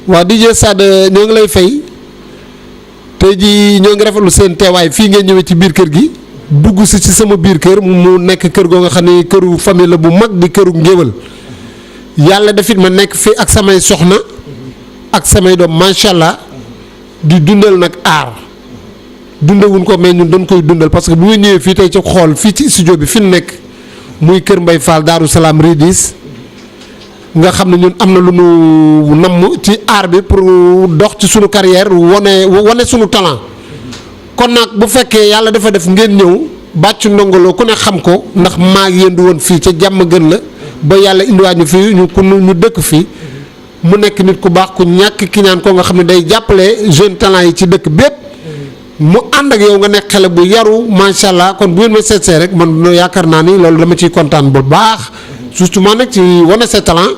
waaw DJ Sad ñoo ngi lay fay tey jii ñoo ngi rafetlu seen teewaay fii ngeen ñëwee ci biir kër gi dugg si ci sama biir kër mu nekk kër goo nga xam ne këru famille la bu mag di këru ngéwël yàlla defit ma nekk fii ak samay soxna ak samay doom macha allah di dundal nag aar dundewuñ ko mais ñun dañ koy dundal parce que bu ñu ñëwee fii tey ci xool fii ci studio bi fi mu nekk muy kër Mbaye Fall Daaru Salaam Ridis nga xam ne ñun am na lu nu namm ci aar bi pour dox ci sunu carrière wane sunu talent kon nag bu fekkee yàlla dafa def ngeen ñëw bàccu ndongoloo ku ne xam ko ndax maa ngi yéen di woon fii ca jàmm gën la ba yàlla indiwaat ñu fii ñu dëkk fii mu nekk nit ku baax ku ñàkk ki ñaan ko nga xam ne day jàppale jeune talent yi ci dëkk bépp mu ànd ak yow nga nekk xale bu yaru macha allah kon bu ngeen ma seetsee rek man yaakaar naa ni loolu dama ciy kontaan bu baax justement nag ci wane sa talent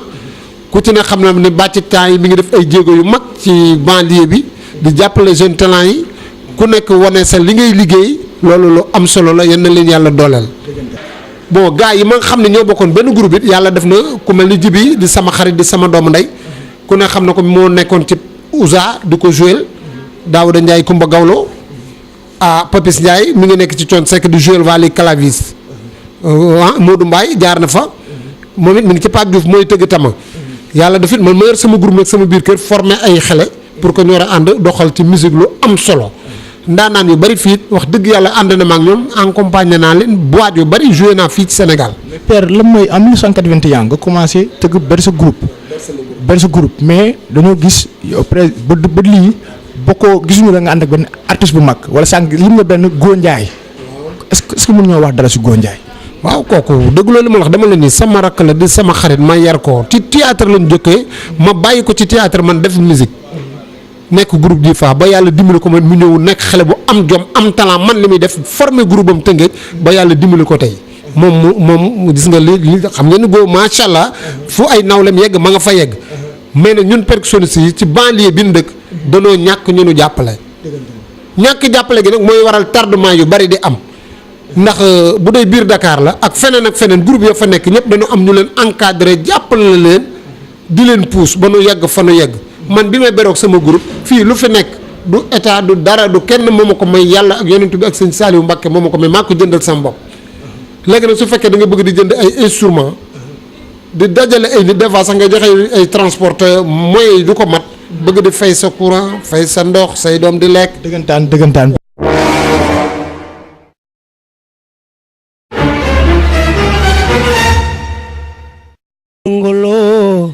ku ci ne xam na ni bàcc temps yi mi ngi def ay jéego yu mag ci banlieue bi di jàppale jeune talent yi ku nekk wane sa li ngay liggéey loolu lu am solo la yal na leen yàlla dooleel. bon gars yi ma nga xam ne ñoo bokkoon benn groupe it yàlla def na ku mel ni Jibi di sama xarit di sama doomu ndey ku ne xam na ko moo nekkoon ci USA di ko jouer Daouda Ndiaye Kumba Gawlo Papis Ndiaye mi ngi nekk ci Thione Seck di jouer Wally clavis Modou Mbaye jaar na fa moom it mi ngi ci Pape Diouf mooy tëgg tama yàlla def it man ma yor sama groupe nag sama biir kër formé ay xale pour que ñu war a ànd doxal ci musique lu am solo ndaanaan yu bari fii wax dëgg yàlla ànd na ma ak ñoom accompagné naa leen boîte yu bari joué naa fii ci Sénégal. mais père lan mooy en 1981 nga commencé tëgg Bersa groupe mais dañoo gis yow ba lii bokkoo gisuñu la nga ànd ak benn artiste bu mag wala sànq lim nga benn Go Ndiaye est-ce que mën ñoo wax dara si Go Ndiaye. waaw kooku dëgg loolu ma wax dama leen ni sama rakk la di sama xarit ma yar ko ci théâtre lañ jëkkee ma bàyyi ko ci théâtre man def musique nekk groupe di fa ba yàlla dimbali ko man mu ñëw nekk xale bu am jom am talent man li muy def formé groupe am Tëngéej ba yàlla dimbali ko tey moom gis nga li xam ngeen ni Go macha allah fu ay nawlem yegg ma nga fa yegg mais nag ñun percussionniste yi ci banlieue bi ñu dëkk danoo ñàkk ñu nu jàppale. ñàkk jàppale gi nag mooy waral tardement yu bari di am. ndax bu dee biir Dakar la ak feneen groupe ya fa nekk ñëpp dañu am ñu leen encadré jàppale leen di leen pousse ba nu yegg fa nu yegg man bi may beroog sama groupe fii lu fi nekk du état du dara du kenn moo ma ko may yàlla ak yonent bi ak sëñ Saliou Mbacké moo ma ko may maa ko jëndal sama bopp. léegi nag su fekkee da nga bëgg di jënd ay instrument di dajale ay nit des fois sax nga joxe ay transporteur moyens yi du ko mat bëgg di fay sa courant fay sa ndox say doom di lekk. dëggantaan. Ngolo